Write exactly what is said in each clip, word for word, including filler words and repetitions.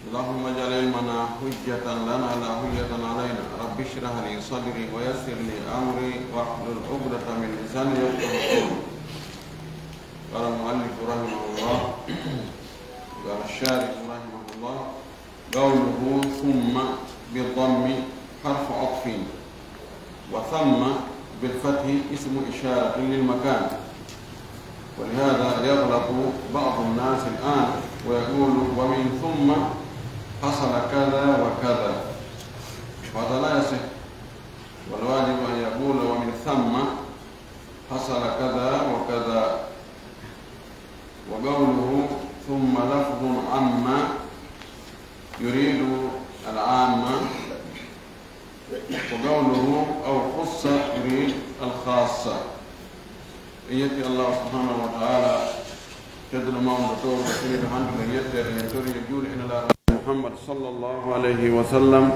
اللهم اجعل علمنا حجة لنا لا حجة علينا. رب اشرح لي صدري ويسر لي أمري واحلل عقدة من لساني يفقهوا قولي. قال المؤلف رحمه الله، قال الشارح رحمه الله: قوله ثم بالضم حرف عطف، وثم بالفتح اسم إشارة للمكان، ولهذا يغلط بعض الناس الآن ويقول: ومن ثم حصل كذا وكذا، وهذا لا يصح، والواجب أن يقول: ومن ثم حصل كذا وكذا. وقوله ثم لفظ عم يريد العام، وقوله أو خص يريد الخاص. En yetti Allah subhanahu wa ta'ala, tedduɗo mawɗo, towɗo seniiɗo, handuɗo e yetteede, en tori yo juule e Nelaaɗo Muhammad sallallahu alayhi wa sallam,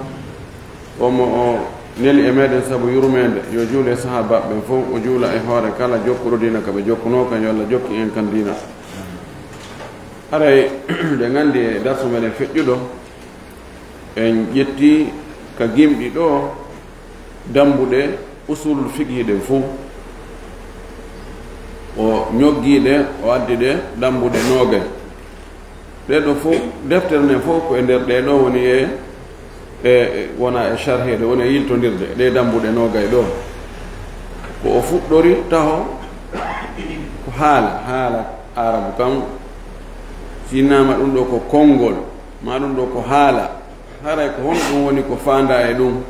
o mo o neli e meɗen sabu yurmeende, yo juule e sahaabaaɓe ɓen fof, o juula e hoore kala jokkuɗo diina ka ɓe jokkunoo kan, yo Allah jokki en kan diina. Haray, ɗen anndi e darsu meɗen feƴƴuɗo, en ƴetti ka gimɗi ɗo dambuɗe usulul fiqhi ɗen fof. O ñoggi ɗe, o addi ɗe dambuɗe noogay. Ɗee ɗo fof, deftere nden fof ko e nder ɗee ɗo woni e, e, e, wona e sharheede, woni e yiltondirde ɗee dambuɗe noogay ɗo. Ko o fuɗɗori taho ko haala, haala Aarabu kan, sinnaama ɗum ɗo ko konngol, maa ɗum ɗo ko haala, haray ko honɗum woni ko faandaa e ɗum?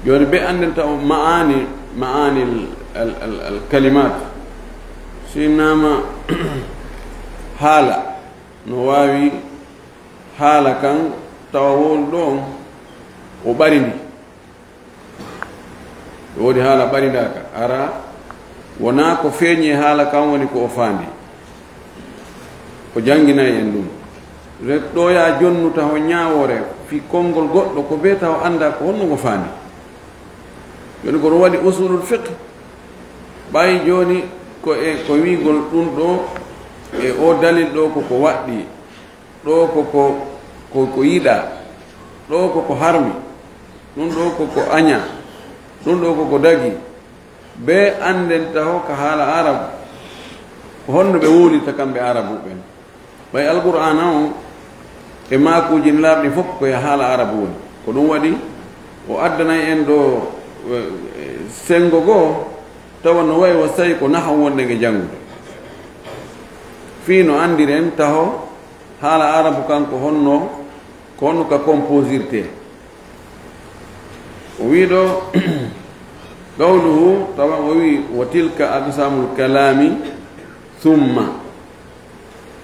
Jooni ɓe annden taw ma'ani, ma'ani al, al, al, al kalimat. Sinnaama haala, no waawi haala kan tawa wowluɗo on, o ɓarindi. Ɗo woni haala ɓarindaaka. Ara, wonaa ko feeñi e haala kan woni ko o faandi. O jannginay en ɗum. Rek ɗo ya jonnu taho ñaawoore fii konngol goɗɗo ko bee taho anndaa ko honno ngo faandi. Jooni ko ɗum waɗi usulul fiqh. Ɓay jooni ko e, ko wi'gol ɗum ɗo e o dalil ɗo ko ko waɗɗi. Ɗo ko, ko, ko, ko yiɗaa. Ɗo ko, ko harmi. Ɗum ɗo ko, ko añaa. Ɗum ɗo ko, ko dagii. Bee annden taho ka haala Aarabu. Ko honno ɓe wowlirta kamɓe Aarabu ɓen? Ɓay Alqur'aana on e maakuuji Nelaaɗo ɗin fof ko e haala Aarabu woni. Ko ɗum waɗi o addanay en ɗo, eh, senngo goo, tawa no wayi wa sayi ko nahawu wonɗen e janngude. Fii no anndiren taho haala Aarabu kan ko honno, ko honno ka composirtee. O wi'i ɗo, qawluhu, tawa o wi'i, wa tilka aqsamul kalami thumma.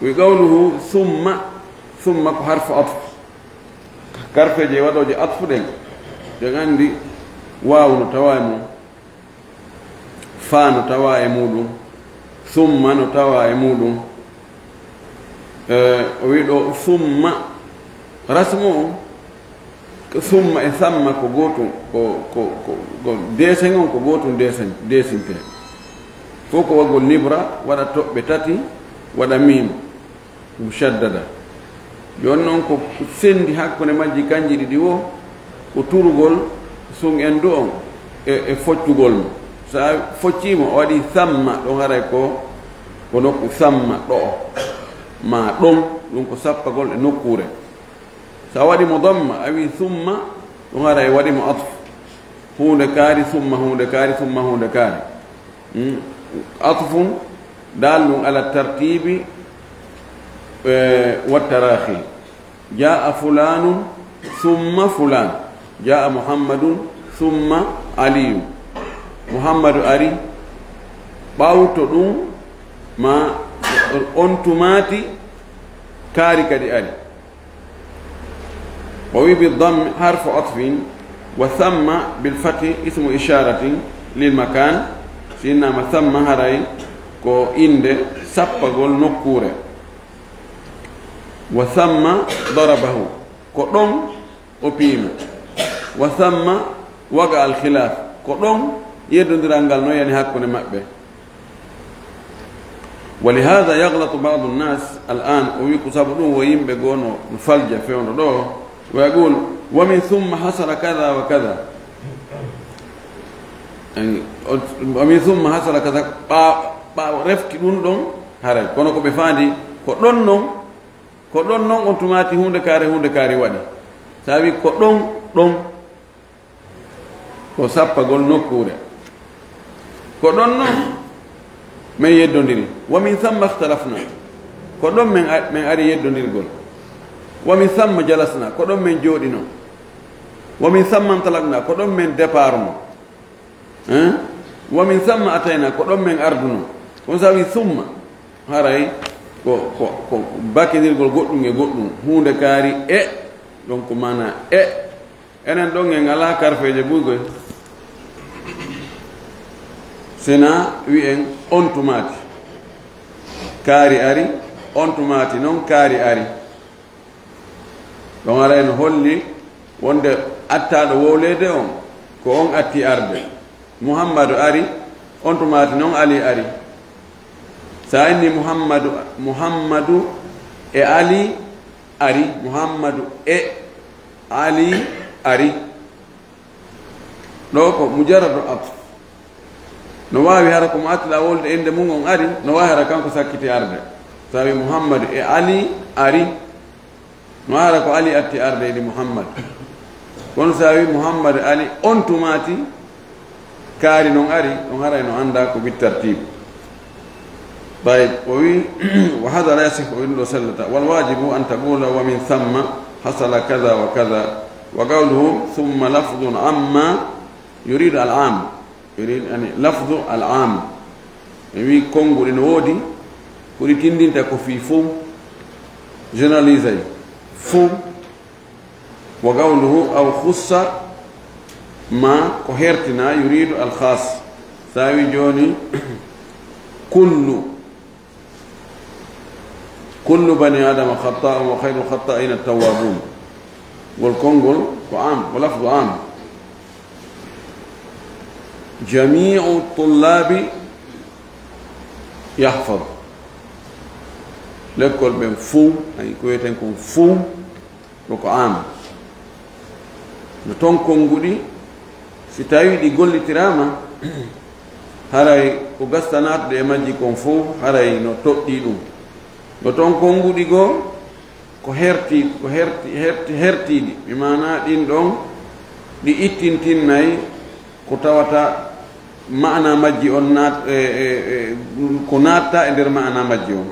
O wi'i qawluhu thumma, thumma ko harfu atf. Karfeeje waɗooje atfu ɗen, ɗen anndi waawu no tawa e mum. Faa no tawa e muuɗum, summa no tawa e muuɗum. Eh, o wi'i ɗo summa, rasmu on, ko summa e samma ko gootum, ko, ko, ko, ko deesen on ko gootum deesen, deesintee. Fof ko waɗgol nibra, waɗa toɓɓe tati, waɗa miim. Mushaddada. Jooni noon ko senndi hakkunde majji kanji ɗiɗi wo, ko turugol sun en du on e, e foccugol mo. So a foccii mo, a waɗii samma, ɗon haray ko, ko nokku samma ɗo'o. Maa ɗon, ɗum ko sappagol e nokkuure. So a waɗii mo damma, a wi'i summa, ɗum haray waɗii mo atf. Huunde kaari, summa huunde kaari, summa huunde kaari. Hmm? Atfun dallun ala tartibi, eh, wa tarahi. Jaa fulanun summa fulan. Jaa Muhammadun summa Aliyun. Muhammadu ari, ɓawto ɗum ma on tumaati kaari kadi ari. O wi bi dammi harfu atfin, wa thamma bil fathi ismu isharatin lil makan. Si innama thamma haray ko innde sappagol nokkuure. Wa thamma darabahu, ko ɗon o piimo. Wa thamma waqa al khilaf, ko ɗon yeddondiral ngal no yani hakkunde maɓɓe. ولهذا يغلط بعض الناس الآن, o wi ko sabu ɗum wo yimɓe goo no, no falja fewndo ɗo, ويقول: ومن ثم حصل كذا وكذا. En, o, ومن ثم حصل كذا, ɓaa-, ɓaawo refti ɗum ɗon, haray. Kono ko ɓe faandi, ko ɗon non, ko ɗon non on tumaati huunde kaari, huunde kaari waɗi. Sabi ko ɗon, ɗon, ko sappagol nokkuure. Ko ɗon non men yeddondiri. ومن ثم اختلفنا. Ko ɗon men a-, men ari yeddondirgol. ومن ثم جلسنا. Ko ɗon men jooɗino. ومن ثم انطلقنا. Ko ɗon men deparno. Hein? ومن ثم أتينا. Ko ɗon men arduno. Kono sabi summa, haray ko, ko, ko bakindirgol goɗɗum e goɗɗum. Huunde kaari e, donc maana e. Enen ɗon en alaa karfeeje buy goy. Sina wi'en on tumaati. Kaari ari, on tumaati non kaari ari. Ɗon haray no holli wonde attaaɗo wowleede on, ko on atti arde. Muhammadu ari, on tumaati non Ali ari. Sa inni Muhammadu, Muhammadu e Ali ari, Muhammadu e Ali ari. Ɗo ko mujarradu atf. No waawi hara ko mo attila wolde innde mum on ari, no waawi hara kanko sakkiti arde. Sabi Muhammad e Ali ari, no hara ko Ali atti arde idi Muhammad. Kono sabi Muhammad Ali on tumaati kaari non ari, on haray no annda ko bittartiibu. Tayib, o wi, وهذا لا يصح, o wi ɗum ɗo sellata. والواجب أن تقول ومن ثم حصل كذا وكذا. وقوله ثم لفظ عما يريد العام. Yurid, yani, لفظ العام. En wi konnguɗi no woodi, ko ɗi tindinta ko fii fow, généralisé fow. وقوله أو خص ما, ko hertina, يريد الخاص. Sa wi jooni, كل، كل بني آدم خطاء وخير الخطائين التوابون. Ngol konngol ko am, ko lafdu am. جميع الطلاب يحفظ. Lekkol ɓen fow, ay, ko wiyeten kon fow, ko ko am. No ton konnguɗi, si tawii ɗi gollitiraama, haray ko gasta naatude e majji kon fow, haray no toɗɗii ɗum. No ton konnguɗi goo, ko herti, ko herti, herti, hertiiɗi, bi maanaa ɗin ɗon ɗi ittintinnay ko tawata maana majji on naat-, e, e, e, ko naatta e nder maana majji on.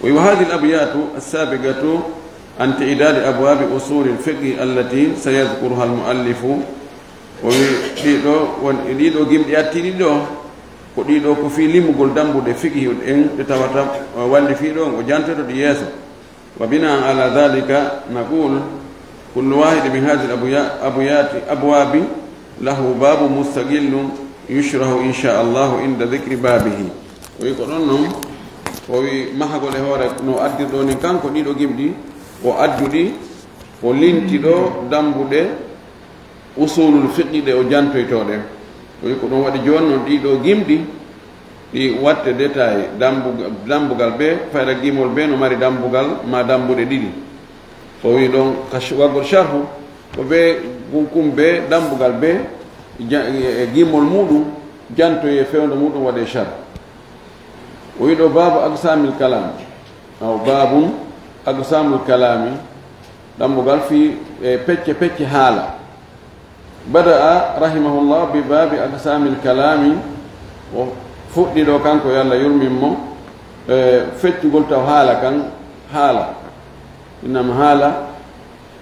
وهذه الأبيات السابقة عن تعداد أبواب أصول الفقه التي سيذكرها المؤلف. O wi ɗiɗo won, ɗiɗo gimɗi attiɗi ɗo, ko ɗiɗo ko fii limugol dambuɗe fiqhi en ɗe tawata, o walli fii ɗo, o jantoto ɗi yeeso. وبناء على ذلك نقول كل واحد من هذه الأبيا-، أبيات، أبواب له باب مستقل يشرح إن شاء الله عند ذكر بابه. O wi ko ɗon non, o wi mahagol e hoore no addirɗo ni kanko ɗiɗo gimɗi, o adduɗi, o linti ɗo dambuɗe usulul fiqhi ɗe o jantoytoo ɗen. O wi ko ɗum waɗi jooni noon ɗii ɗoo gimɗi, ɗi watte détail, dambuga-, dambugal bee, fayda gimol bee no mari dambugal maa dambuɗe ɗiɗi. O wi ɗon ka sh-, waggol sharhu, ko bee gunkum bee dambugal bee, ja-, e gimol muuɗum, jantoyee fewndo muuɗum waɗee sharhu. O wi ɗo baabu aqsaamil kalaam, aw baabun aqsaamul kalaami, dambugal fii, e, pecce pecce haala. Bada'a rahimahullah bi baabi aqsaamil kalaami, o fuɗɗi ɗo kanko yo Allah yurmin mo, e, feccugol taw haala kan, haala. Innama haala,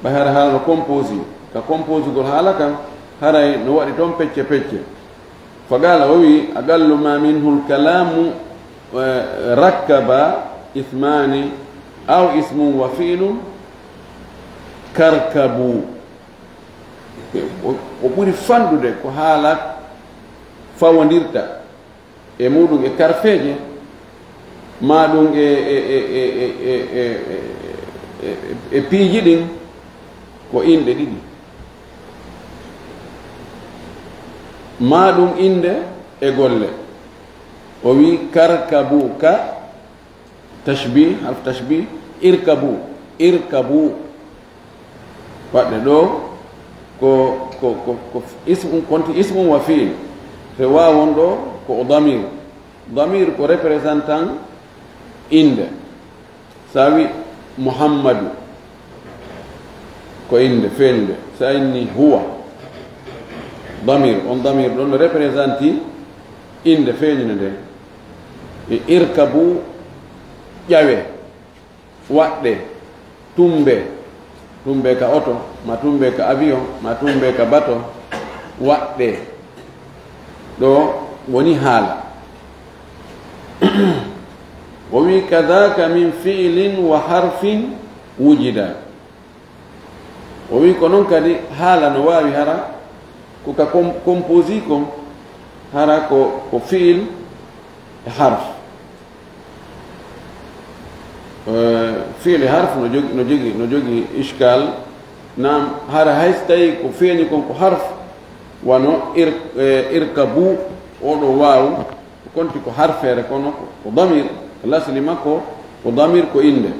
ɓay hara haala no composé, ka composugol haala kan, haray no waɗi toon pecce pecce. Fa qaala, o wi, aqallu ma minhu alkalaamu, e, rakkaba ismaani aw ismun wa fi'lun karkabu. O, o ɓuri fanɗude ko haala fawondirta e muuɗum e karfeeje, maa ɗum e, e, e piiji ɗin ko inɗe ɗiɗi, maa ɗum innde e golle. O wi karkabu ka tashbih, harf tashbih, irkabu, irkabu. Waɗde ɗo ko, ko, ko, ko ismu, konti ismu wa fi'il. Te waawon ɗo ko o damir. Damir ko représentant innde. Sa wi Muhammadu, ko innde feeñnde. Sa inni huwa, damir, on damir ɗon représenté innde feeñnde nde. E irkabu, ƴawe, waɗde, tumbe, tumbe ka oto, ma tumbe ka avion, ma tumbe ka bato, waɗde. Ɗo woni haala. O wi, "Kadhaka min fi'lin wa harfin wujida." O wi, ko noon kadi haala no waawi hara ko ka com-, composé kon, hara ko, ko fi'il e harf. Eh, fi'il e harf no jogi, no jogi, no jogi ishkal. Naam, hara hay so tawi ko feeñi kon ko harf, wano ir-, eh, irkabu, oɗo waaw, konti ko harfeere, kono ko, ko damir, lasli makko ko damir, ko innde.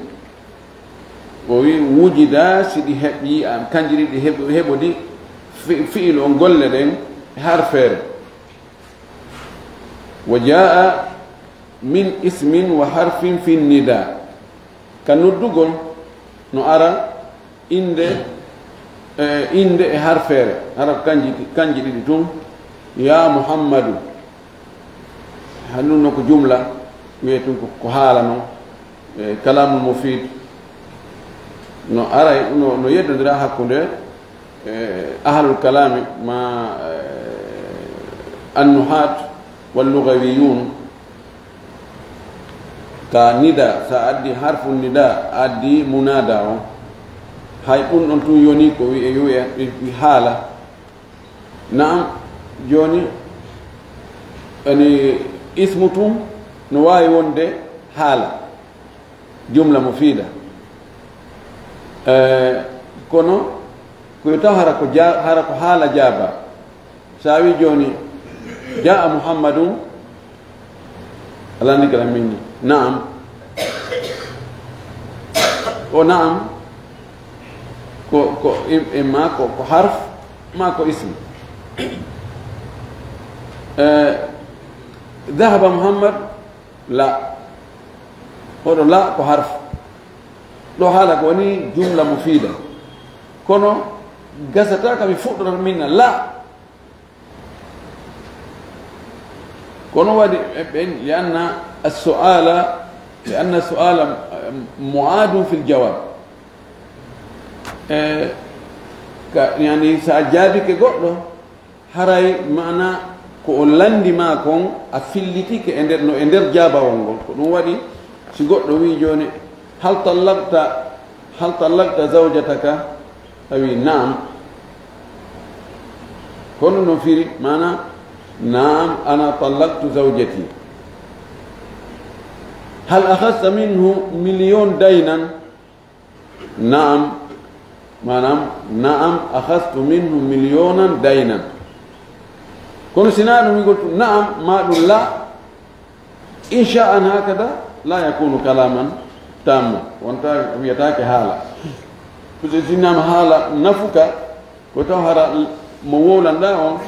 O wi, "Wujida, si ɗi heɓi, an kanji ɗiɗi heɓo-, heɓodi fi-, fi'il on golle ɗen e harfeere." Wa jaa min ismin wa harfin fi nida. Ka noddugol no ara innde, e, innde e harfeere. Hara ko kanji, kanji ɗiɗi tun. Ya Muhammadu. Hannun no ko jumla, wiyee tun ko, ko haala non. E, kalamul mufid. No ara, no, no yeddondira hakkunde, e, ahlul kalami ma, e, annuhat wal lugawiyun. Ka nida, sa addi harfu nida, addi munada on. Hay ɗun ɗon tun yoni ko wi'e, wi'e, wi haala. Naam, jooni, ani ismu tun no waawi wonde haala, jumla mufida. Eh, kono ko yo taw hara ko ja-, hara ko haala jaaba. Sa wi jooni, "Jaa Muhammadun," a lanndike lan min ni. Naam. O naam ko, ko im-, imma ko, ko harf, ma ko ism. Eh, "Dhahaba Muhammad," la. Oɗo la ko harf. Ɗo haala ko woni jumla mufida. Kono gasata ka mi fuɗɗorata min na la. Kono waɗi ɓen, li anna as-su'ala, li anna as-su'ala mu'adun fil jawab. E, ka, yani, sa jaabike goɗɗo, haray maana ko o lanndi ma kon, a fillitike e nder, no e nder jaabawol ngol. Ko ɗum waɗi, si goɗɗo wii jooni, "Hal tallaqta, hal tallaqta zawjataka?" A wi, "Naam." Kono no firi, maana, "Naam, ana tallaqtu zawjati." "Hal akhadhta minhu milyon daynan?" "Naam." Maanaam, "Naam, akhadhtu minhu milyonan daynan." Kono si naa ɗum wigol tun naam, ma ɗum la, insha'an hakada, la yakunu kalaman tamma. Wonta, wiyataake haala. Puisque si naam haala nafuka, ko taw hara mo wowlanɗaa on,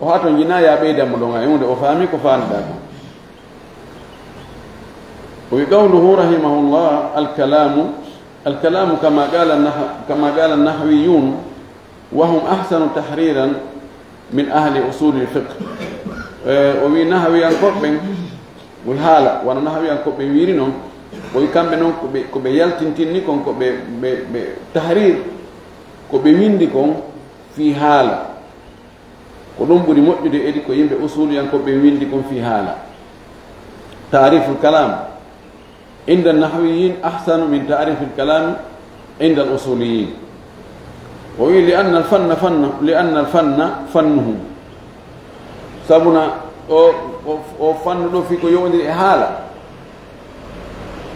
o hato njinaa ya ɓeydan mo ɗon, e hunde o faami ko faanɗaa ko. O wi qawluhu rahimahullah, "Al-kalamu, al-kalamu kama qala nah-, kama qala an-nahwiyun, wa hum ahsanu tahriran min ahli usulil fiqh." Eh, o wi nahwiyankooɓe ɓen, wol haala, wano nahwiyankooɓe ɓen wiiri non, o wi kamɓe non ko ɓe, ko ɓe yaltintinni kon, ko ɓe, ɓe, ɓe tahrir, ko ɓe windi kon fii haala. Ko ɗum ɓuri moƴƴude edi ko yimɓe usuliyankooɓe ɓen windi kon fii haala. Ta'riful kalam inda nahwiyin ahsanu min ta'rifil kalami inda al usuliyin. O wi li anna al fanna fanna, li anna al fanna fannuhum. Sabuna o, o, o fannu ɗo fii ko yowondiri e haala.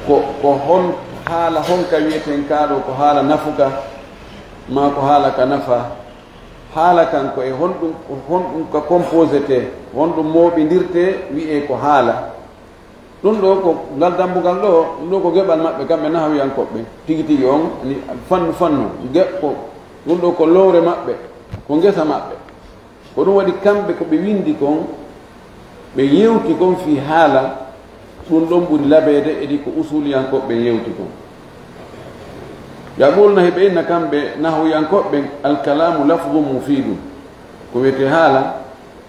Ko, ko hon haala honka wiyeten kaa ɗo, ko haala nafuka, maa ko haala ka nafa. Haala kan ko e honɗum, honɗum ka composete, honɗum mooɓindirte, wiyee ko haala. Ɗum ɗo ko ngal dambugal ɗo, ɗum ɗo ko geɓal maɓɓe kamɓe nahawiyankooɓe tigi tigi on, ni fannu fannu, geɓ-, ko ɗum ɗo ko lowre maɓɓe, ko ngesa maɓɓe. Ko ɗum waɗi kamɓe ko ɓe windi kon, ɓe yewti kon fii haala, ɗum ɗon ɓuri labeede edi ko usuliyankooɓe ɓe yewti kon. Yaɓulna hiɓe inna kamɓe nahawiyankooɓe ɓen, alkalamu lafdun mufidun. Ko wiyetee haala,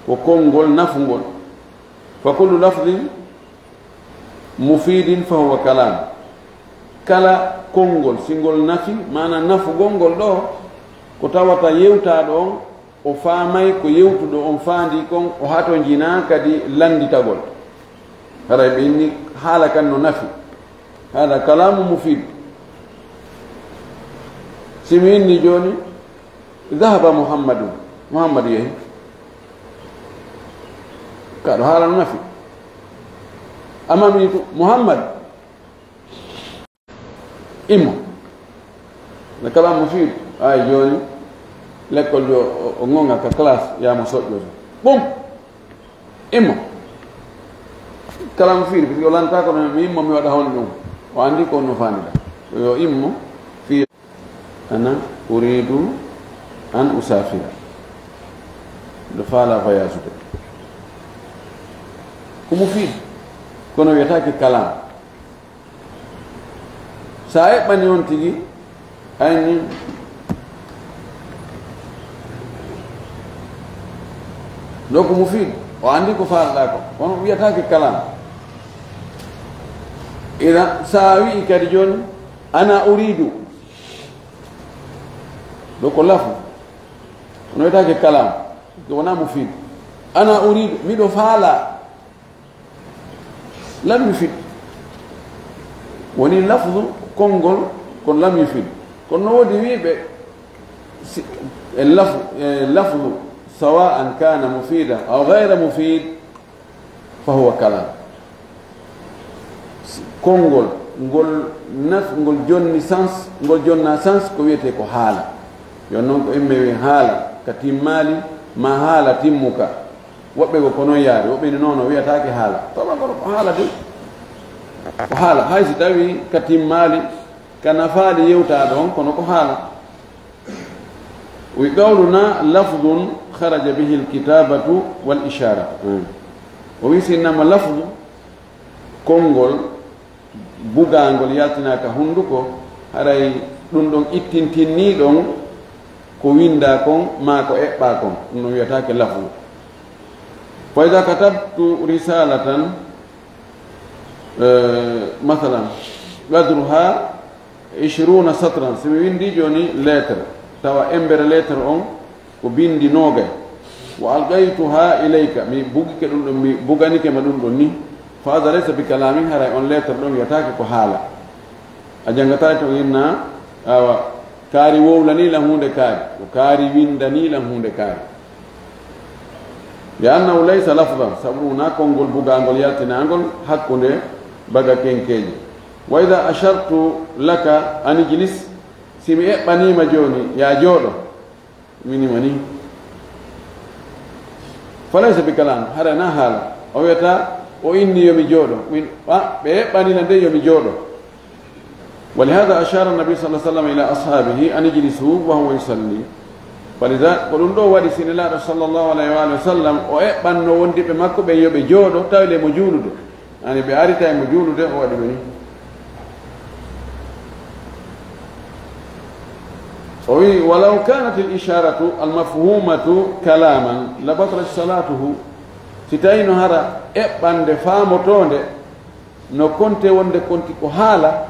ko konngol nafungol. Fa kullu lafdin mufidin fa huwa kalam. Kala konngol, si ngol nafi, maana nafugol ngol ɗo, ko tawata yewtaaɗo on, o faamay ko yewtuɗo on faandi kon, o hatonjinaa kadi lannditagol. Haray ɓe inni haala kan no nafi. Hada kalamu mufid. Si mi inni jooni, "Dhahaba Muhammadun." Muhammad yehi. Ka ɗo haala no nafi. Amma mi tu, "Muhammad, immo." Na kalamu mufid. Ay jooni, lekkol jo o, o gonga ka classe, yaamo soƴƴoto. Ɓum! Immo. Kalamu mufid, parce que o lantaa ko mi immo mi waɗa honɗum. O anndi ko no faandida. Yo immo, fii ana uridu an usafira. Ɗo faala voyage de. Ko mufid. Kono wiyetaake kalam. Sa eɓɓani on tigi, ayni, ɗo ko mufid, o anndi ko faalɗa ko, kono wiyataake kalam. Ina, sa wi'i kadi jooni, "Ana uridu." Ɗo ko lafu, kono wiyataake kalam, ko wona mufid. "Ana uridu", miɗo faala. Lam yufid. Woni lafzu konngol, kono lam yufid. Kono no woodi wiiɓe, si, e laf-, e lafzu, sawa'an kana mufida aw ghayra mufid, fa huwa kalam. Si konngol, ngol naf-, ngol jonni sens, ngol jonna sens, ko wiyetee ko haala. Yon non ko imme wi haala, ka timmaali, ma haala timmuka. Woɓɓe ko, ko non yaari, woɓɓe ni, non, non, wiyataake haala. Tawa kono ko haala de. Ko haala, hay si tawi ka timmaali, ka nafaali yewtaaɗo on, kono ko haala. Wi qawluna lafdun kharaja bihi alkitabatu wal ishara. Hmm. O wi sinnama lafdu, konngol, bugaangol yaltinaaka hunnduko, haray ɗum ɗon ittintinnii ɗon ko winndaa kon maa ko eɓɓaa kon, ɗum ɗon wiyataake lafdu. Fa idaa katabtu risalatan, eh, masalan, qadruha ishruna satran, si mi winndii jooni lettre, tawa embere lettre on ko binndi noogay. Wa alqaytuha ilayka, mi bugike ɗum ɗon, mi buganike ma ɗum ɗon ni. Fa hadha laysa bi kalamin, haray on lettre ɗon wiyataake ko haala. A janngataa to inna, awa, kaari wowlanii lan huunde kaari, ko kaari winndanii lan huunde kaari. Li annahu laysa lafzan, sabu ɗum wonaa konngol bugaangol yaltinaangol hakkunde baga kenkeeje. Wa idha ashartu laka an ijlis, si mi eɓɓanii ma jooni, yaa jooɗo, mi inni ma ni. Fa laysa bi kalam, hara na haala. O wiyata, o inni yo mi jooɗo. Min, a, ɓe eɓɓanii lan de yo mi jooɗo. Wa li hadha ashara an-nabi sallallahu alayhi wa sallam ila ashabihi an ijlisu wa huwa yusalli. Fa lidha, ko ɗum ɗo waɗi si Nelaaɗo sallallahu alayhi wa alihi wa sallam, o eɓɓanno wondiɓɓe makko ɓen yo ɓe jooɗo, tawi le mo juulude. Ani ɓe arita e mo juulude, o waɗi ɓe ni. O wi, "Walaw kanat al-isharatu al-mafhumatu kalaman, la batalat salatuhu." Si tawino hara eɓɓande faamotoonde no konte wonde konti ko haala,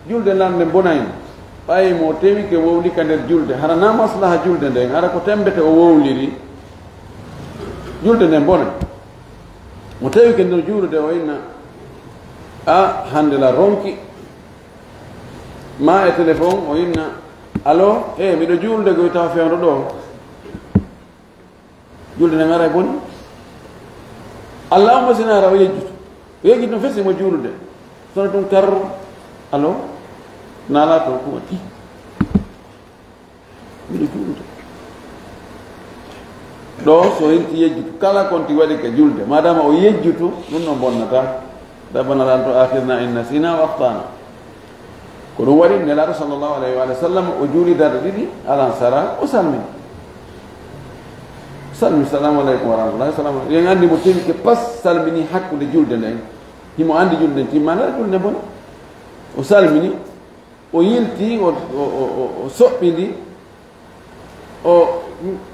julde lan nde bonayno. Ɓay mo tewike wowlika nder julde, hara na maslaha julde nden, hara ko tembete o wowliri, julde nden bonay. Mo tewike nder juulude o inna, "A, hannde la ronki." Ma e téléphone o inna, "Allo, e, miɗo juulude goy tawa fewndo ɗo." Julde nden aray boni. Allahumma sina ara o yejjutu. O yejjutu no fesi mo juulude. Sono ɗum kar, "Allo, nala to ko woni?" Miɗo juulude. Ɗo so henti yejjutu, kala konti waɗi ka julde, madama o yejjutu, ɗum no bonnata. ربنا لا تؤاخذنا إن نسينا أو أخطأنا. Ko ɗum waɗi Nelaaɗo sallallahu alayhi wa sallam o juuli darɗe ɗiɗi, alan sara, o salmini. Salmi, "Salamu aleykum wa rahmatullahi, salamu aleykum." En anndi mo tewike pas salmini hakkunde julde nden. Himo anndi julde nden timmaali, aɗa julde nden bone. O salmini, o yilti, o, o, o, o, o soɓɓindi, o,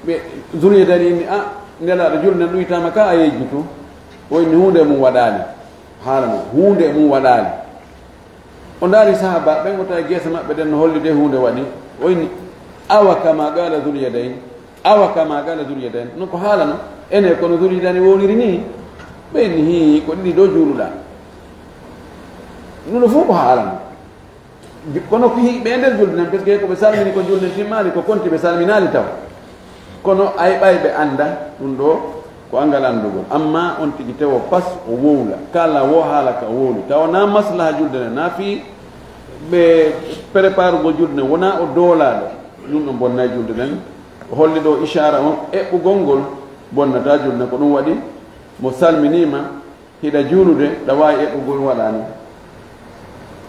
ɓe, zuriya dari inni, "A, Nelaaɗo, julde nden ɗuytaama ka a yejjutu." O inni, "Huunde mum waɗaali." Haala non, "Huunde mum waɗaali." O ndaari sahaaba ɓen, o tawi geese maɓɓe ɗen no holli de huunde waɗi. O inni, "Awa kama qala Zul Yadayn, awa kama qala Zul Yadayn." Non ko haala non. Ene kono Zul Yadayn woniri ni. Ɓe inni, "Hii, ko ɗiɗi ɗo juuluɗaa." Ɗum ɗo fof ko haala non. Ju-, kono ko hi-, ɓe nder julde nden, parce que ko ɓe salmini ko julde nden timmaali, ko konti ɓe salminaali taw. Kono ay ɓay ɓe annda ɗum ɗo ko angal anndugol. Amma on tigi tewo pas o wowla. Kala wo haala ka o wowli. Tawa na maslaha julde nden, na fii ɓe préparugol julde nden, wona o doolaaɗo. Ɗum ɗon bonnay julde nden. O holli ɗo ishaara on eɓɓugol ngol bonnata julde nden. Ko ɗum waɗi mo salminiima hiɗa juulude, ɗa waawi eɓɓugol waɗaani.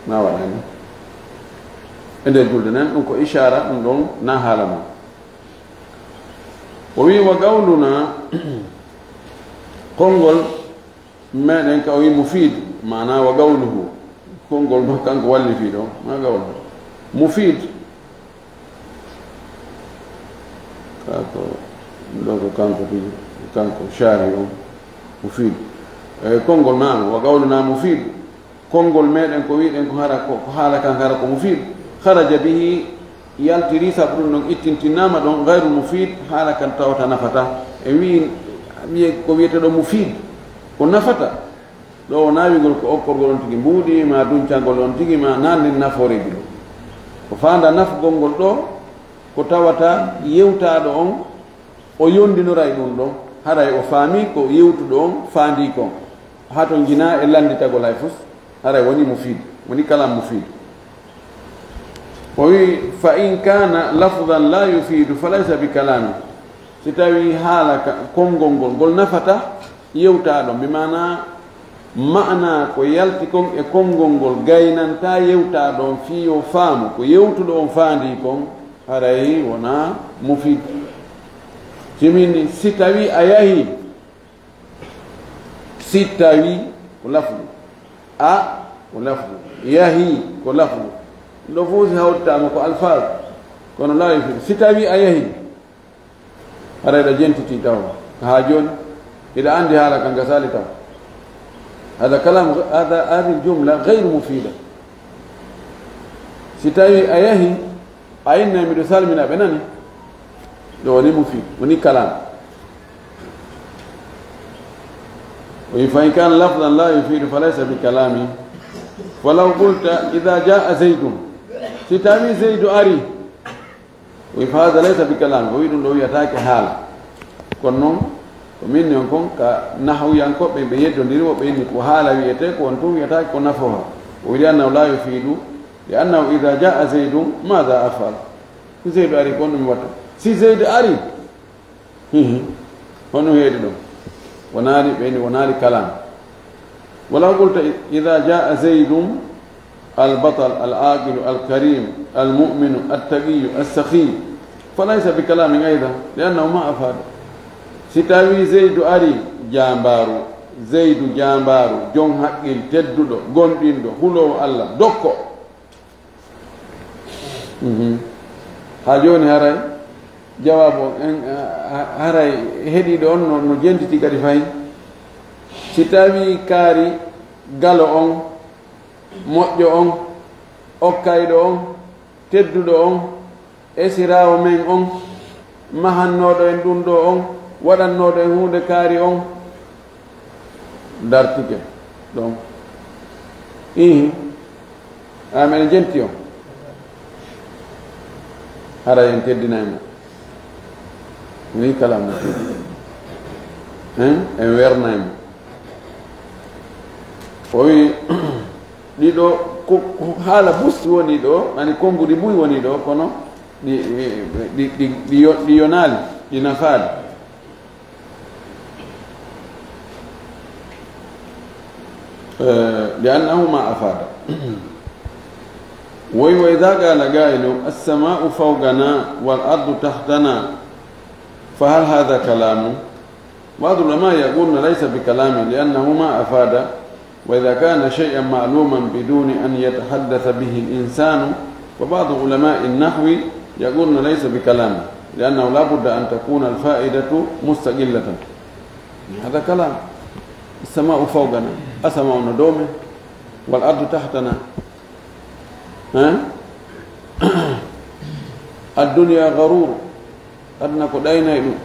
Ma waɗaani. E nder julde nden, ɗum ko ishaara, ɗum ɗon na haala ma. O wi, "Wa qawluna," konngol meɗen ka o wi mufiid, maana wa qawluhu. Konngol ma kanko wallifi ɗo, ma qawluhu. Mufiid. Ka ko, ɗo ko kanko tigi, kanko shaari on, mufiid. E konngol naano, wa qawluna mufiid. Konngol meɗen ko wiɗen ko hara ko, ko haala kan hara ko mufiid. Kharaja bihi, yaltiri sabu ɗum ɗon ittintinnaama ɗon, ghayru mufiid, haala kan tawata nafata. E wi, wiye ko wiyete ɗo mufiid, ko nafata. Ɗo wonaa wi'gol ko okkorgol on tigi mbuuɗi, ma duncangol on tigi, ma naan nin nafooreeji ɗo. Ko faanda nafgol ngol ɗo, ko tawata yewtaaɗo on, o yondinoray ɗum ɗon. Haray o faami ko yewtuɗo on faandi kon. Haa to njinaa e lannditagol hay fus, haray woni mufiid, woni kalam mufiid. O wi, "Fa in kana lafzan la yufidu fa laysa bi kalami." Si tawi haala ka, konngol ngol, ngol nafata yewtaaɗo, bi maana, maana ko yalti kon e konngol ngol gaynanta yewtaaɗo on fii yo faamu ko yewtuɗo on faandi kon, haray wona mufiid. Si min, si tawi a yahi, si tawi ko lafdu, a ko lafdu, yahi ko lafdu, ɗo fof si hawtitaama ko alfaaz, kono la yufidu. Si tawi a yahi, haray ɗa jentiti taw. Haa jooni, hiɗa anndi haala kan gasaali taw. Hada kalam, hada, hadi jumla gayru mufida. Si tawi a yahi, a inni miɗo salmina, ɓe nani. Ɗo woni mufiid, woni kalam. O wi, "Fa in kana lafzan la yufidu fa laysa bi kalami." Falaw qulta, "Idha jaa zaydun." Si tawi Zaydu ari, o wi, "Fa hadha laysa bi kalam." O wi, "Ɗum ɗo wiyataake haala." Kono noon, ko min on kon ka nahwiyankooɓe ɓe yeddondiri, woɓɓe inni ko haala wiyetee, ko on tun wiyataake ko nafoha. O wi, "Li annahu la yufidu, li annahu idha jaa zaydun, madha afal?" Si Zaydu ari, ko on ɗum watta. Si Zaydu ari, hihi, honno heedi ɗum? Wonaali, ɓe inni wonaali kalam. Walaw qulta, "Idha jaa zaydun, al-batal, al-aqilu, al-karim, al-mu'minu, at-taqiyyu, as-sakhi," fa laysa bi kalamin aydan, li annahu ma afada. Si tawi Zaydu ari, jaambaaru, Zaydu jaambaaru, jon haqqil, tedduɗo, gomɗinɗo, huloowo Allah, dokko. Mhm. Haa jooni haray jawaabu on, en, a, a, haray heɗiiɗo on no, no jentiti kadi fayi. Si tawi kaari galo on, moƴƴo on, okkayɗo on, tedduɗo on, esiraawo men on, mahannooɗo en ɗum ɗo on, waɗannooɗo en huunde kaari on, dartike ɗon. Ihi, a meɗen jenti on. Haray en teddinay mo. Ni kala mo. Hein? En wernay mo. O wi, ɗiɗo, ko, ko haala bus woni ɗo, ani konnguɗi buy woni ɗo, kono ɗi, ɗi, ɗi, ɗi, ɗi yo-, ɗi yonaali, ɗi nafaali. Eh, لأنه ما أفاد. Woy, وإذا قال قائل: السماء فوقنا والأرض تحتنا، فهل هذا كلام؟ بعض العلماء يقولون ليس بكلام لأنه ما أفاد، وإذا كان شيئا معلوما بدون أن يتحدث به الإنسان، فبعض علماء النحو يقولون ليس بكلام، لأنه لا بد أن تكون الفائدة مستقلة. هذا كلام. السماء فوقنا، asama on no dow men, والأرض تحتنا. Eh? الدنيا غرور. Aduna ko ɗaynay ɗum.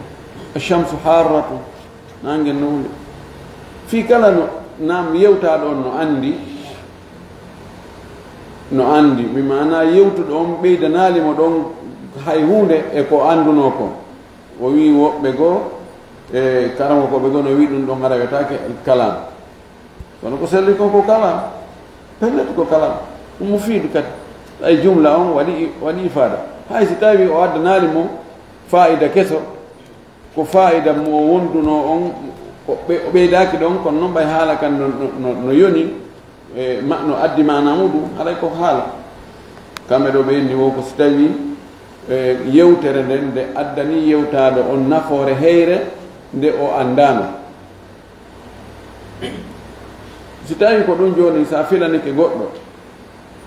الشمس حارة. Nange no hunde. Fii kala no, naam, yewtaaɗo on no anndi, no anndi. Mi maana yewtuɗo on ɓeydanaali mo ɗon hay huunde e ko anndunoo kon. O wi'i woɓɓe goo, e karamokooɓe goo no wi'i ɗum ɗon hara wiyetaake kalam. Kono ko selli kon ko kalam. Pellet ko kalam. Ɗum mufiidu kadi. Ay jumla on waɗi, waɗi ifaada. Hay si tawi o addanaali mo faa'ida keso, ko faa'ida mo wondunoo on, ko ɓe-, o ɓeydaaki ɗon, kono non ɓay haala kan no, no, no, no yoni, e ma-, no addi maana muɗum, haray ko haala. Kamɓe ɗoo ɓe inni wo ko si tawi, e, yewtere nden nde addani yewtaaɗo on nafoore heyre nde o anndaano. Si tawi ko ɗum jooni, sa filanike goɗɗo,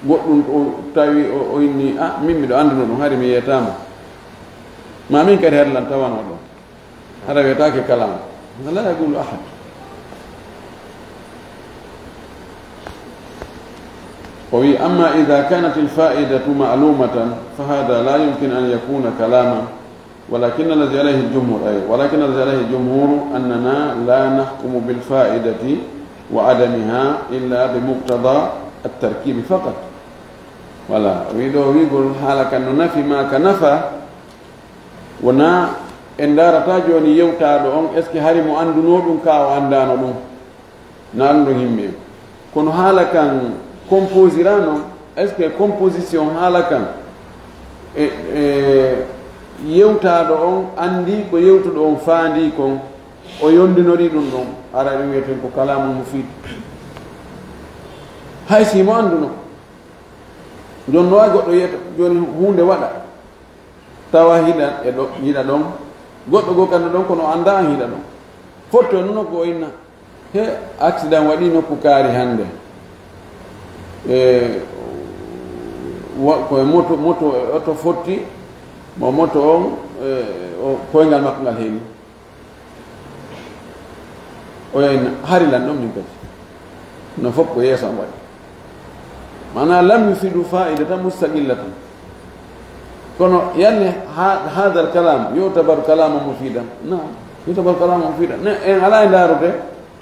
goɗɗum o tawi o, o inni, "Ah, min miɗo annduno ɗum, hari mi yeetaama." Ma min kadi hari lan tawanoo ɗon. Hara wiyetaake kalam. La yaqulu ahad. O wi, أما إذا كانت الفائدة معلومة فهذا لا يمكن أن يكون كلاما، ولكن الذي عليه الجمهور، أي، ولكن الذي عليه الجمهور أننا لا نحكم بالفائدة وعدمها إلا بمقتضى التركيب فقط. Wala, o wi ɗoo wi'ugol haala kan no nafi maa ka nafa, wonaa en ndaarataa jooni yewtaaɗo on, est-ce que hari mo anndunoo ɗum kaa o anndaano ɗum? Na ɗum ɗon himmi en. Kono haala kan composira non, est-ce que composition haala kan e, e yewtaaɗo on anndi ko yewtuɗo on faandii kon, o yondinori ɗum ɗon, ara ɗum wiyeten ko kalamu mufiid. Hay si mo annduno, jooni no waawi goɗɗo yiyata jooni huunde waɗa, tawa hiɗa e ɗo, hiɗa ɗon, goɗɗo goo kadi ɗon, kono anndaa an hiɗa ɗon. Fotto e nokku o inna, he, accident waɗi nokku kaari hannde. E, wa-, ko e moto, moto, oto fotti, mo moto on, e, o, koyngal makko ngal heeli. O yayna, hari lan ɗon min kadi. No fof ko yeeso am waɗi. Maana, lam yufidu fa'idatan mustaqillatan. Kono yanne ha-, hadha al-kalam yu'tabaru kalaman mufidan? Naam, yu'tabaru kalaman mufidan. Ne, en alaa e ndaarude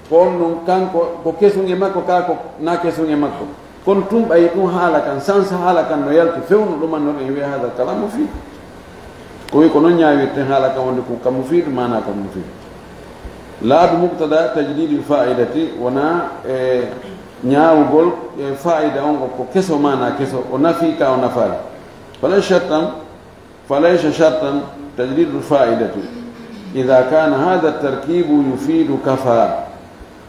ko on ɗum kanko, ko kesun e makko, kaa ko na kesun e makko. Kono tun ɓay tun haala kan, sans haala kan no yalti fewno ɗuman, non en wiya hadha al-kalam mufid. Ko wi ko non ñaawirten haala kan wonde ko ka mufid, maana ka mufid. Laa bi muqtada tajdidil fa'idati, wona e ñaawugol e fa'ida on ko, ko keso, maana keso, o nafi ka o nafaali. Falaysa shartan, falaysa shartan tajdidul fa'idati. Idha kana hadha tarkibu yufidu kafa,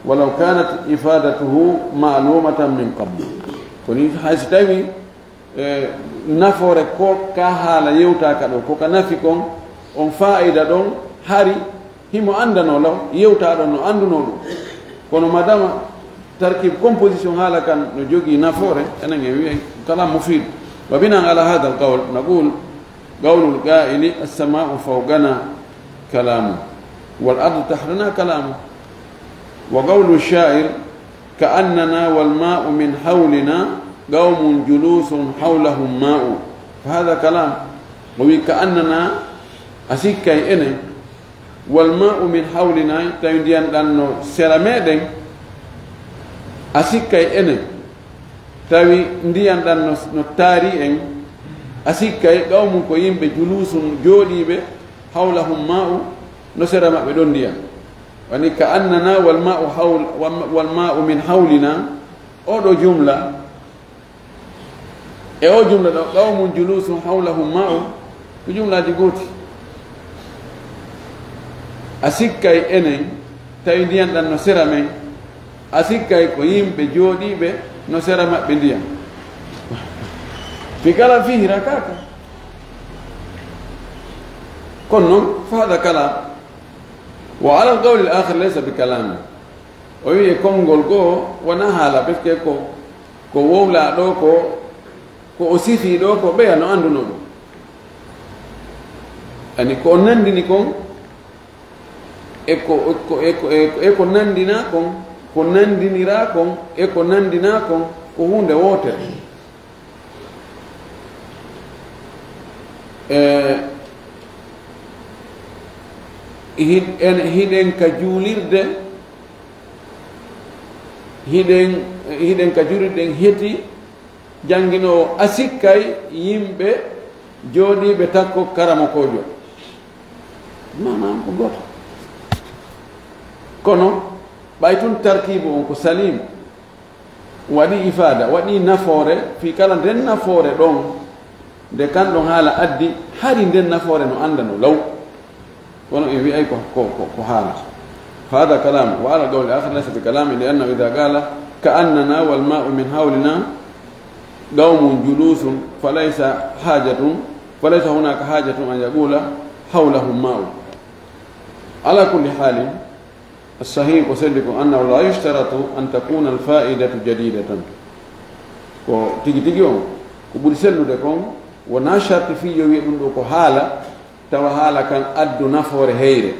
walaw kanat ifadatuhu ma'lumatan min qabl. Ko ni hay so tawi e, nafoore ko ka haala yewtaaka ɗo, ko ka nafi kon, on faa'ida ɗon, hari himo anndanoo law, yewtaa ɗon no anndunoo ɗum. Kono madama tarkib, composition haala kan no jogii nafoore, enen en wi'ay kalam mufid. Wa bina'an ala hadha al-qawl, naqul, qawlul qa'ili, "As-sama'u fawqana kalamu, wal ardu tahtana kalamu." Wa qawlu sha'ir, "Ka'annana wal ma'u min hawlina, qawmun julusun hawlahum ma'u." Fa hadha kalam. O wi, "Ka'annana, a sikkay enen, wal ma'u min hawlina, tawi ndiyan ɗan no sera meɗen, a sikkay enen, tawi ndiyan ɗan no, no taari en, a sikkay qawmun ko yimɓe julusun jooɗiiɓe, hawlahum ma'u, no sera maɓɓe ɗon ndiyan." Woni, "Ka'annana wal ma'u hawl-, wal, wal ma'u min hawlina." Oɗo jumla, e o jumla ɗo, "Qawmun julusun hawlahum ma'u", ko jumlaaji gooti. A sikkay enen, tawi ndiyan ɗan no sera men, A sikkay ko yimɓe jooɗiiɓe no sera maɓɓe ndiyam. Fi kalam fihi rakaka. Kono noon, fa hada kalam. Wa ala al qawli al akhar laysa bi kalami. O wi'i e konngol goo wonaa haala, parce que ko, ko wowlaa ɗoo ko, ko o sifii ɗoo ko ɓeya no anndunoo ɗum. Ani ko o nanndini kon, e ko, e ko, e ko, e ko, e ko nanndinaa kon, ko nanndiniraa kon, e ko nanndinaa kon, ko huunde wootere. E, hi-, en, hiɗen ka juulirde, hiɗen, hiɗen ka juulirde, en heti jannginoowo, a sikkay yimɓe jooɗiiɓe takko karamokoojo. Maanaam ko gooto. Kono ɓay tun tarkiibu on ko salim, waɗi ifaada, waɗi nafoore, fii kala nden nafoore ɗon, nde kan ɗon haala addi, hari nden nafoore no anndano law. Kono en wi'ay ko, ko, ko, ko haala. Fa hada kalam, wa ala qawli akhar laysa bi kalam, li annahu idha qala, ka annana wal ma'u min hawlina qawmun julusun, falaysa hajatun, falaysa hunaka hajatun an yaqula hawlahum ma'u. Ala kulli halin, as-sahih ko selli ko annahu la yushtaratu an takuna al-fa'idatu jadidatan. Ko tigi tigi on, ko ɓuri sellude kon, wona sharti fii yo wi'e ɗum ɗo ko haala, tawa haala kan addu nafoore heyre.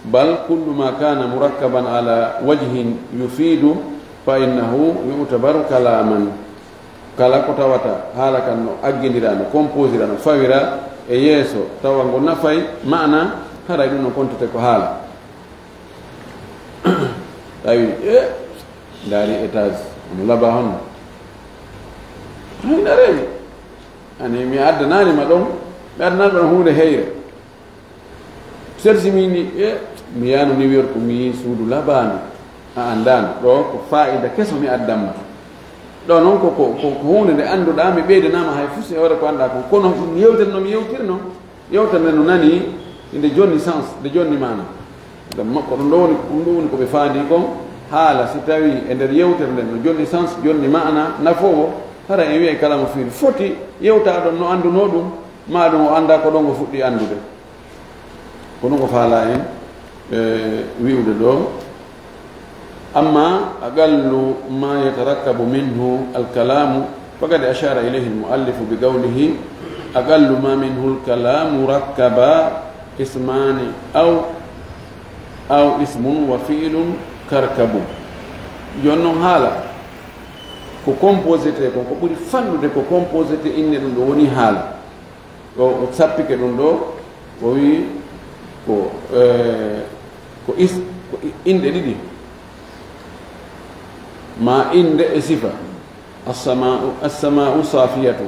Bal kullu ma kana murakkaban ala wajhin yufidu fa innahu yu'tabaru kalaman. Kala ko tawata haala kan no aggindiraa, no composiraa, no fawiraa e yeeso, tawa ngo nafay maana, haray ɗum no kontete ko haala. Tawi, e, ndaari étage, no laba honno? Hay ndareeji. Ani, mi addanaani ma ɗon, mi addanaani ma ɗon huunde heyre. Sersi mi ni, e, mi yaano New York, mi yii suudu labaandu. A anndaano, ɗo ko faa'ida keso mi addamma. Ɗo noon ko, ko, ko, ko huunde nde annduɗaa, mi ɓeydanaama hay fus e hoore ko anndaa kon. Kono ɗum yewtere no mi yewtirno, yewtere nde no nani, nde jonni sens, nde jonni maana. Ngam makko ɗum ɗo woni, ɗum ɗo woni ko ɓe faandi kon, haala si tawi e nder yewtere nden no jonni sens, jonni maana, nafoowo, hara en wi'ay kala mo fiiri. Foti yewtaa ɗon no anndunoo ɗum, maa ɗum o anndaa ko ɗon o fuɗɗi anndude. Kono ko faalaa en, e, wi'ude ɗo, amma aqallu ma yatarakkabu minhu al-kalamu, faqad ashara ilayhi al-muallifu bi qawlihi, aqallu ma minhu al-kalamu rakkaba ismani aw, aw ismun wa fi'lun karkabu. Jooni noon haala ko composité kon, ko ɓuri fanɗude ko composité inne ɗum ɗo woni haala. O, o sappike ɗum ɗo, o wi'i ko, eh, ko is-, ko i-, inɗe ɗiɗi, ma innde e sifa. Assama'u, assama'u safiyatu.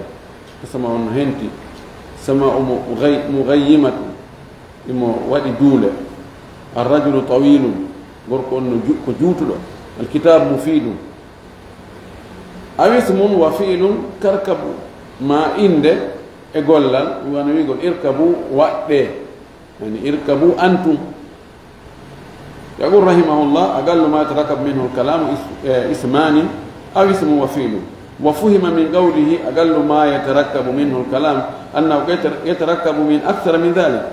Assama'u on no henti. Sama'u mu-, mughay-, mughayyimatu. Imo waɗi duule. Arrajulu tawilun. Gorko on no ju-, ko juutuɗo. Alkitabu mufidun. Aw ismun wa fi'lun karkabu. Ma innde e gollal, wano wi'gol irkabu, waɗɗee. Yani irkabu antum. Yaqul rahimahullah, aqallu ma yatarakkabu minhu al-kalamu is-, eh, ismani aw ismun wa fi'lun. Wa fuhima min qawlihi, aqallu ma yatarakkabu minhu al-kalam, annahu yata-, yatarakkabu min akthara min dhalik.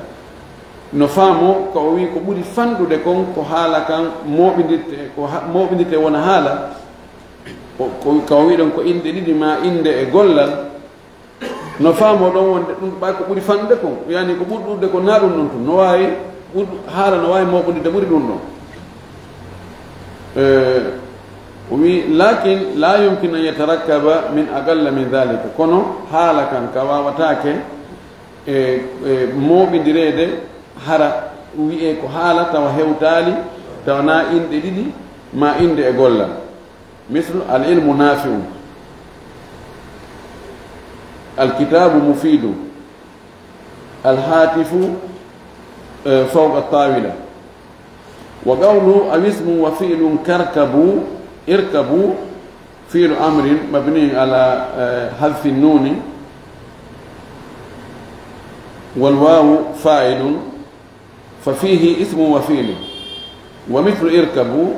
No faamo, ko o wi'i ko ɓuri fanɗude kon, ko haala kan mooɓindirte, ko ha-, mooɓindirte wona haala, ko, ko, ka o wi'i ɗon ko inɗe ɗiɗi ma innde e gollal, no faamoo ɗon wonde ɗum ɓay ko ɓuri fanɗude kon, yani ko ɓuri ɗuuɗude kon, na ɗum ɗon tun. No waawi ɓur-, haala no waawi mooɓondirde ɓuri ɗum ɗon. Eh, o wi'i, "Lakin la yumkin an yatarakkaba min aqalla min dhalika." Kono haala kan ka waawataake e, e mooɓindireede, hara wi'ee ko haala tawa hewtaali, tawa na inɗe ɗiɗi, ma innde e gollal. Mislu, al ilmu nafi'un, al kitabu mufidu, al hatifu, eh, fawqa tawila. Wa qawlu aw ismun wa fi'lun karkabu, irkabu, fi'lu amrin mabni ala, eh, hadfi nuni, wal wawu fa'ilun, ففيه اسم وفعل. ومثل اركبوا،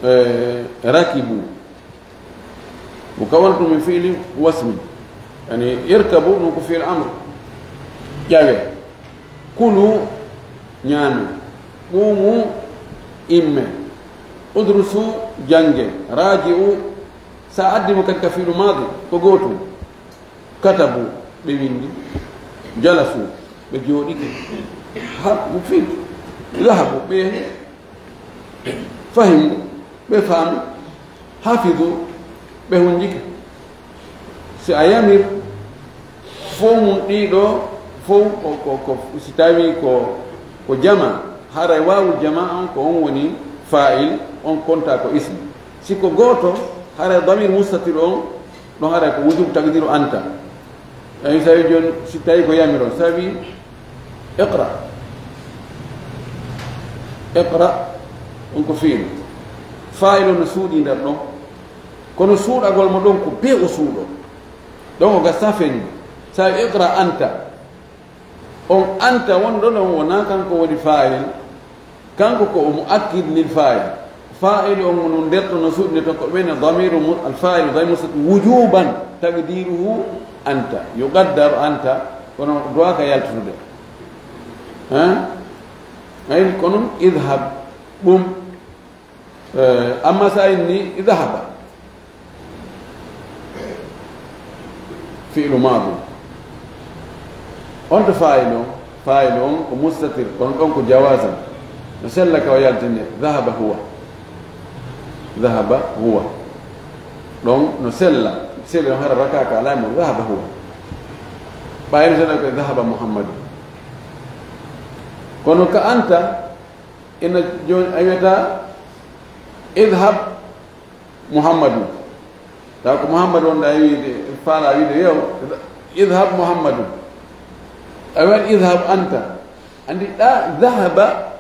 Eh, rakibu. Mukawwanatun min fi'li wasmi. Yani, irkabu, ɗum ko fi'il amr. Ƴawe. Kulu, ñaame. Qumu, imme. Udrusu, jannge. Raji'u, sa addi mo kadi ka fi'lu maadi, ko gootum. Katabu, ɓe winndi. Jalasu, ɓe jooɗike. Ha, mu fiid. Zahabu, ɓe fahimu, ɓe faami. Hafidu, ɓe hunjike. Si a yamir, fow mum ɗiɗo, fow ko, ko, ko, si tawi ko, ko jama, haray waawul jama on ko on woni fa'il, on konta ko ism. Si ko gooto, haray damir mustatir on, ɗon haray ko wujub taqdiru anta. Ay, sa wi jooni, si tawi ko yamiron, sa wi, "Iqra." Iqra, on ko fi'il. Fa'il on no suuɗi nder ɗon. Kono suuɗagol mo ɗon ko be o suuɗo. Ɗon o gasa feñi. Sa wi, "Iqra anta." On anta wonɗo ɗon wona kanko woni fa'il. Kanko ko o mu'akkid lil fa'il. Fa'il on no nder to no suuɗi ton ko ɓen damiru mu-, al fa'il damiru mustatir wujuban taqdiruhu anta. Yuqaddar anta, kono duwaka yaltude. Ha? Ay, kono idhab, ɗum, eh, amma sa inni dhahaba. Fi'lu maadi. On to fa'il on, fa'il on ko mustatir, kono ɗon ko jawazan. No sella ka o yaltine, dhahaba huwa. Dhahaba huwa. Ɗon no sella, sella on hara rakaka alay mo, dhahaba huwa. Ɓayno sella ko dhahaba Muhammadu. Kono ka anta, ina jooni a wiyata, "Idhab Muhammadu." Taw ko Muhammadu wonɗa e wiide, faala wiide, "Yo, idhab Muhammadu." A wiyan, "Idhab anta." Andi ɗa, dhahaba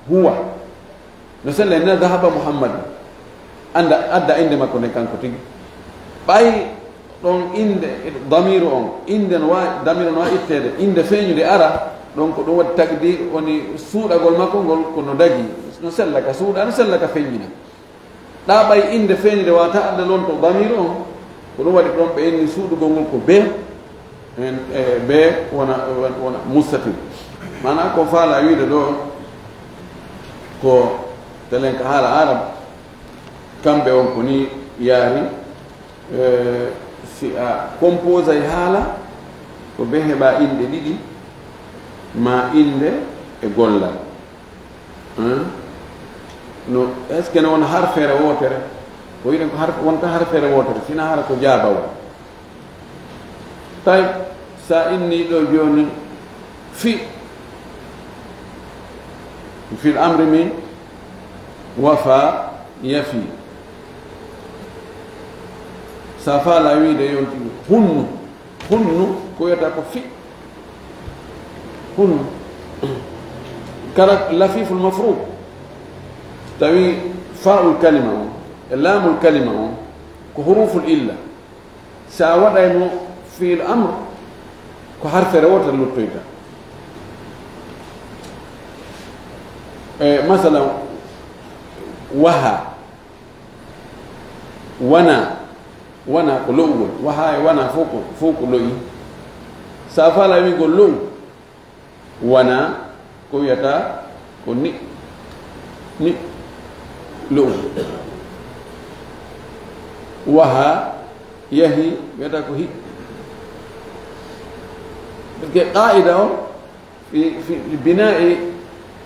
huwa. No sella na dhahaba Muhammadu. Anda, adda inde makko nden kanko tigi. Ɓay ɗon inde, damiru on, inde no wa-, damiru no wa itteede, inde feeñude ara, ɗon ko ɗum waɗi tagdi, woni suuɗagol makko ngol ko no dagi. No sella ka suuɗa, no sella ka feeñina. Ɗa ɓay innde feeñde wata adda lonto damiru on, ko ɗum waɗi ɗon ɓe inni suuɗugol ngol ko be, en, e, be wona, wona, wona mustatir. Maana ko faala wiide ɗo, ko telen ka haala Arab, kamɓe on ko ni yaari, e, si a composay haala, ko be heɓa inɗe ɗiɗi, ma innde e gollal. Hein? No, est-ce que no won harfeere wootere? Ko wiɗen ko harf-, wonta harfeere wootere, sina hara ko jaabawol. Tay, sa inni ɗo jooni, fi, fil amri min wafa yafi. Sa faala wiide yonti hunnu, hunnu ko wiyata ko fi. Hunnu. Kala lafiful mafruq. Tawi fa'ul kalima on, e laamul kalima on, ko huruful illa. Sa waɗay mo fi'il amr, ko harfere wootere luttoyta. E, masalan, waha. Wana, wana ko lo'ugol. Waha e wana fof ko, fof ko lo'i. Sa faala wi'gol lo'u, wana ko wiyata ko ni, ni lo'u. Waha, yahi, wiyata ko hi. Parce que qaida o, في، في، لبناء،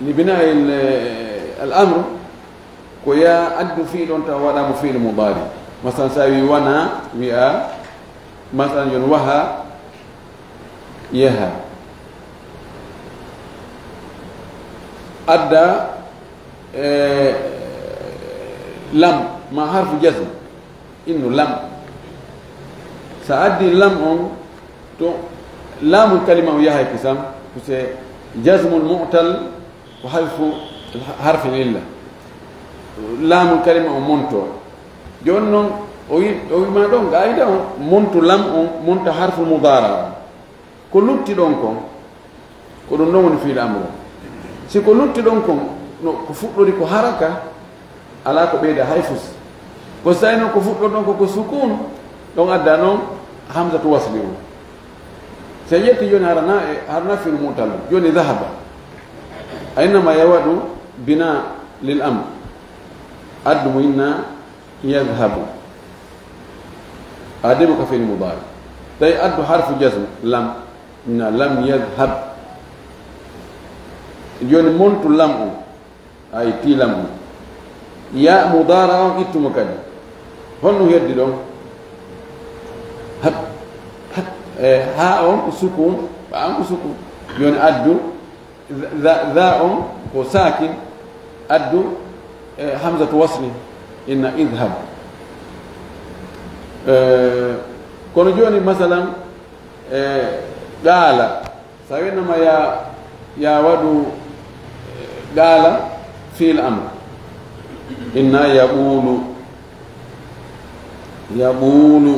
لبناء ال-، الأمر، ko ya addu fi'il on taw waɗa mo fi'il mudari. Masalan, sa wi wana, wi'a, masalan, yon waha, yaha. Adda, eh, lam, ma harfu jazm. Innu lam. Sa addi lam on, to laamul kalima on yahay kisam, ko se jazmul mu'tal ko harfu, harfin illa. Laamul kalima on monto. Jooni non, o wi, o wi ma ɗon, qaida on, montu lam on, monta harfu mudara on. Ko lutti ɗon kon, ko ɗum ɗon woni fiil amru. Si ko lutti ɗon kon, no ko fuɗɗori ko haraka, Alaa ko ɓeyda hay fus. Ko sa'i noon ko fuɗɗo ɗon ko, ko sukun, ɗon adda noon hamzatu wasli on. Si a ƴetti jooni hara na e, hara na fino mutal. Jooni dhahaba. A innama ya waɗu bina lil amr. Addu mo inna yadhhabu. A demo ka fini mudari. Tawi addu harfu jazm, lam. Inna lam yadhhab. Jooni montu lam on. A itti lam on. Ya mudara on ittumo kadi. Honno heddi ɗon? Hab, hab, e, ha on ko sukun, ba on ko sukun. Jooni addu, za, za on ko sakin, addu, e, hamzatu wasli, inna idhhab. E, kono jooni masalan, e, qala, sa winnama ya, ya waɗu, e, qala fi'l amr. Inna yaqulu, yaqulu,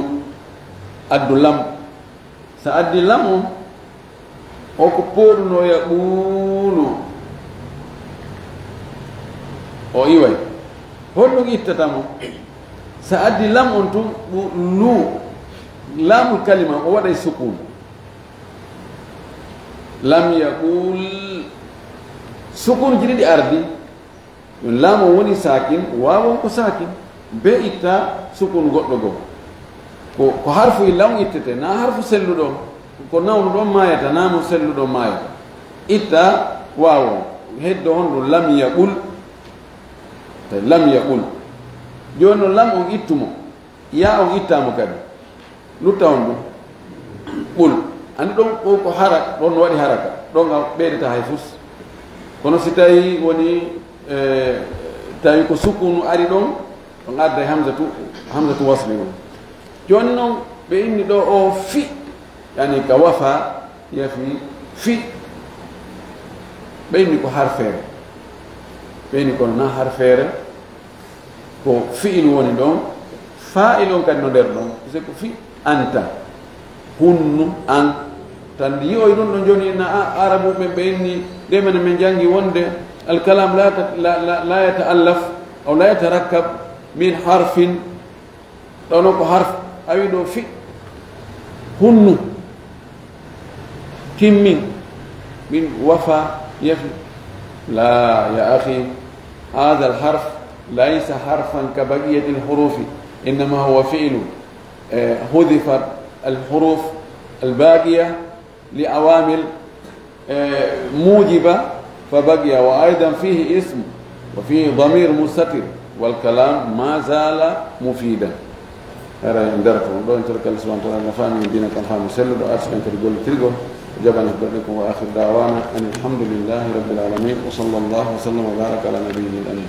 addu lam. Sa addi lam on, o ko pooɗuno yaqulu. O iway. Honɗum ittata mo? Sa addi lam on tun, ɗu-, lu, laamul kalima, o waɗay sukun. Lam yaqul. Sukun ji ɗiɗi ardi. Ɗum laam on woni sakin, waaw on ko sakin. Be itta sukun goɗɗo goo. Ko, ko harfu illa on ittete, na harfu selluɗo on. Ko nawnuɗo on maayata, na mo selluɗo on maayata. Itta waaw on. Heddo honɗum lam yaqul. Lam yaqul. Jooni no lam on ittumo. Ya on ittaama kadi. Lutta on ɗum. Ɓul. Anndi ɗon ko, ko hara, ɗon no waɗi haraka. Ɗon a ɓeydata hay fus. Kono si tawi woni, e, tawi ko sukunu ari ɗon, ɗon adda e hamzatu, hamzatu wasli on. Jooni noon, ɓe inni ɗo o fi, yani ka wafa, yafi fi. Ɓe inni ko harfeere. Ɓe inni kono na harfeere. Ko fi'il woni ɗon, fa'il on kadi no nder ɗon, c'est ko fi anta, hunnu, an. Tan yi'oy ɗum ɗon jooni na a-, arabu ɓe, ɓe inni, ɗe men, men janngi wonde, al kalam la ta-, la, la, la yata'allaf, aw la yatarakkab min harfin, ɗono ko harf, a wi ɗo fi, hunnu, timmin, min wafa, yafi. La, ya akhi, hadha al harf laysa harfan ka baqiyati al hurufi, innama huwa fi'lun, eh, hudhifat al huruf al baqiya li awamil, eh, mujiba, fa baqiya, wa aidan fihi ism, wa fihi damir mustatir, wal kalam ma zala mufidan. Hara en darto on ɗo, en torki Allah subhanahu wa ta'ala no faami en diina kan faamu selluɗo, arsuɗen kadi gollitirgol, o jaɓani ko baɗɗen kon, wa akhiru da'wana anil hamdulillahi rabbil alamin, wa sallallahu wa sallam wa baraka ala nabiyyina al amin.